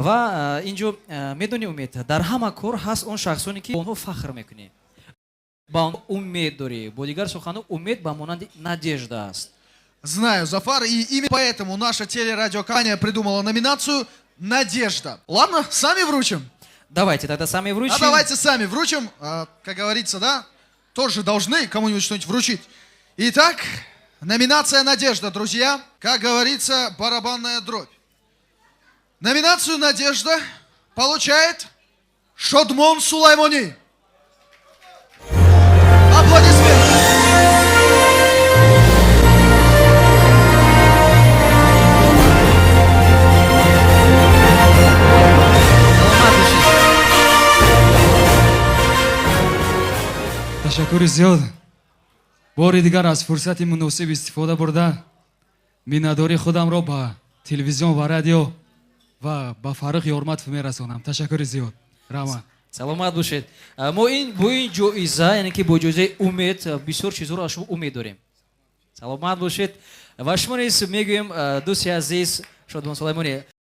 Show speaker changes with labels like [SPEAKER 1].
[SPEAKER 1] Ва инҷо, медонӣ, Умед, дар ҳама кор ҳаст он шахсоне, ки онҳо фахр мекунӣ, ба он умед дорӣ. Бо дигар сухано, умед ба монанди надежда аст.
[SPEAKER 2] Знаю, Зафар, и именно поэтому наша телерадиокомпания придумала номинацию «Надежда». Ладно, сами вручим?
[SPEAKER 1] Давайте тогда сами вручим.
[SPEAKER 2] А давайте сами вручим. А, как говорится, да, тоже должны кому-нибудь что-нибудь вручить. Итак, номинация «Надежда», друзья. Как говорится, барабанная дробь. Номинацию «Надежда» получает Шодмон Сулаймони. Аплодисменты.
[SPEAKER 1] Саломат бошед.
[SPEAKER 3] Ташаккури зиёд. Бори дигар аз фурсати муносиб истифода бурда, миннатдории худамро ба телевизион ва радио ва ба Фаррух Ёрматов мерасонам. Ташаккури зиёд, раҳмат.
[SPEAKER 1] Саломат бошед. Мо ин бо ин ҷоиза, яъне ки бо ҷоизаи умед, бисёр чизҳоро аз шумо умед дорем. Саломат бошед. Ва шумо низ мегӯем, дӯсти азиз Шодмон Сулаймонӣ.